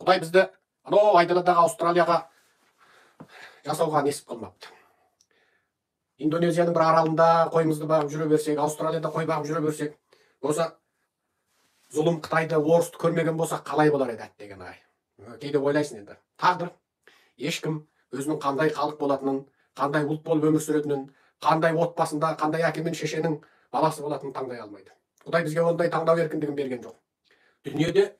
Құдай бізді анау айдаладағы Аустралияға жасауға несіп қылмапты. Индонезияның бір аралында қойымызды бағып жүре берсек, Аустралияда қой бағып жүре берсек, осы зұлым Қытайды, орысты көрмеген болсақ, қалай болар еді, әттеген ай. Кейде ойлайсың енді. Тағдыр. Ешкім өзінің қандай халық болатынын, қандай ұлт болып өмір сүретінін, қандай отбасында, қандай әке мен шешенің баласы болатынын таңдай алмайды. Құдай бізге ондай таңдау еркіндігін берген жоқ. Дүниеде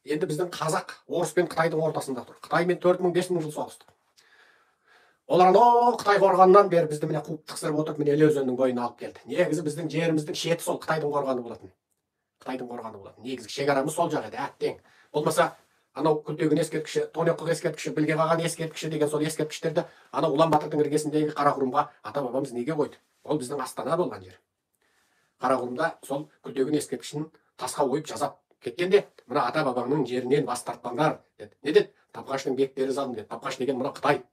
енді біздің қазақ орыс пен Қытайдың ортасында тұр. Қытаймен 4000, 5000 жыл соғыстық. Олар анау Қытай қорғанынан бері бізді міне қуып тықсырып отырып, міне Іле өзенінің бойына алып келді. Негізі біздің жеріміздің шеті сол Қытайдың қорғаны болатын. Қытайдың қорғаны болатын. Негізгі шекарамыз сол жақ еді, әттең. Болмаса анау Күлтегін ескерткіші, Тонеқұқ ескерткіші, Білге қаған ескерткіші деген сол ескерткіштерді анау Ұлан батырдың іргесіндегі Қарақұрымға ата бабамыз неге қойды? Ол біздің астана болған жер. Қарақұрымда сол Күлтегін ескерткішін тасқа ойып жазап кеткенде, мына ата бабаңның жерінен бас тартпаңдар деді. Не деді? Тапқаштың бектері залым деді. Тапқаш деген мына Қытай.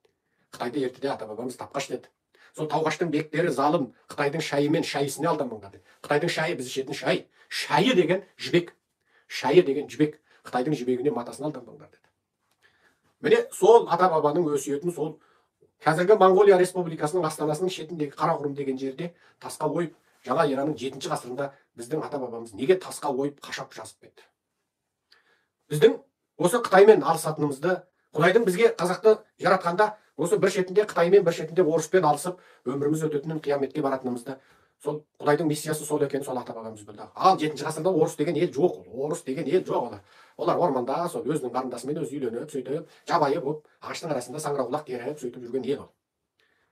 Қытайды ертеде ата бабамыз Тапқаш деді. Сол Тауқаштың бектері залым, Қытайдың шайы мен шайысіне алданбаңдар деді. Қытайдың шайы біз ішетін шай. Шайы деген жібек. Шайы деген жібек. Қытайдың жібегіне, матасына алданбаңдар деді. Міне, сол ата бабаның өсиетін сол қазіргі Моңғолия Республикасының астанасының шетіндегі Қарақұрым деген жерде тасқа ойып, жаңа эраның 7 ғасырында біздің ата бабамыз неге тасқа ойып қашап жазып кетті? Біздің осы Қытаймен алысатынымызды, Құдайдың бізге қазақты жаратқанда осы бір шетінде Қытаймен, бір шетінде орыспен алысып өміріміз өтетінін, қияметке баратынымызды, сол Құдайдың миссиясы сол екенін сол ата бабамыз білді. Ал 7 ғасырда орыс деген ел жоқ, орыс деген ел жоқ олар. Олар орманда сол өзінің қарындасымен өзі үйленіп, сөйтіп жабайы болып ағаштың арасында саңырауқұлақ теріп сөйтіп жүрген ел ол.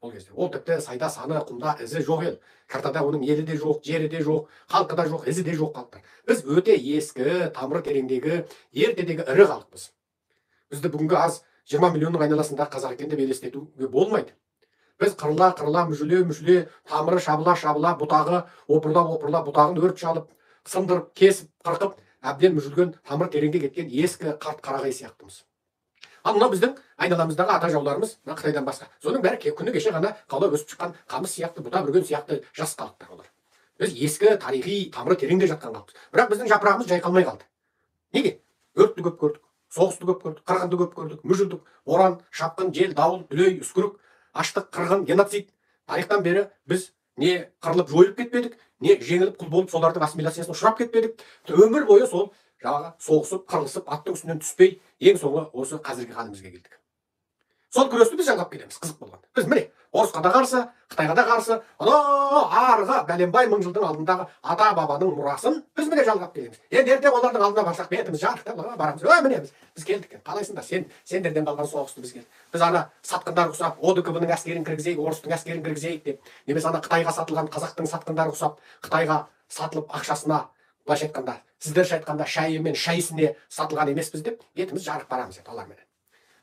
Ол кезде ол тіпті сайда саны, құмда ізі жоқ ел. Картада оның елі де жоқ, жері де жоқ, халқы да жоқ, ізі де жоқ халықтар. Біз өте ескі, тамыры тереңдегі, ертедегі ірі халықпыз. Бізді бүгінгі аз 20 миллионның айналасында қазақ екен деп елестетуге болмайды. Біз қырыла қырыла, мүжіле мүжіле, тамыры шабыла шабыла, бұтағы опырыла опырыла, бұтағын өрт шалып, сындырып, кесіп, қырқып, әбден мүжілген, тамыры тереңге кеткен ескі қарт қарағай сияқтымыз. Ал мынау біздің айналамыздағы ата жауларымыз, мына Қытайдан басқа. Соның бәрі күні кеше ғана қаулап өсіп шыққан қамыс сияқты, бұта бүрген сияқты жас халықтар олар. Біз ескі, тарихи, тамыры тереңде жатқан халықпыз. Бірақ біздің жапырағымыз жайқалмай қалды. Неге? Өртті көп көрдік, соғысты көп көрдік, қырғынды көп көрдік, мүжілдік, боран, шапқын, жел, дауыл, дүлей, үскірік, аштық, қырғын, геноцид. Тарихтан бері біз не қырылып жойылып кетпедік, не жеңіліп құл болып солардың ассимиляциясына ұшырап кетпедік. Өмір бойы сол жаңағы соғысып, қырылысып, аттың үстінен түспей, ең соңы осы қазіргі халімізге келдік. Сол күресті біз жалғап келеміз, қызық болған. Біз міне орысқа да қарсы, Қытайға да қарсы, анау арғы бәленбай мың жылдың алдындағы ата бабаның мұрасын біз міне жалғап келеміз. Енді ертең олардың алдына барсақ, бетіміз жарықтап барамыз. Ө, міне біз келдік. Қалайсыңдар? Сендерден қалған соғысты біз келдік. Біз ана сатқындар ұқсап, ОДКБ-ның әскерін кіргізейік, орыстың әскерін кіргізейік деп, немесе ана Қытайға сатылған қазақтың сатқындары ұқсап, Қытайға сатылып ақшасына, былайша айтқанда, сіздерше айтқанда, шайы мен шайысіне сатылған емеспіз деп бетіміз жарық барамыз енді оларменен.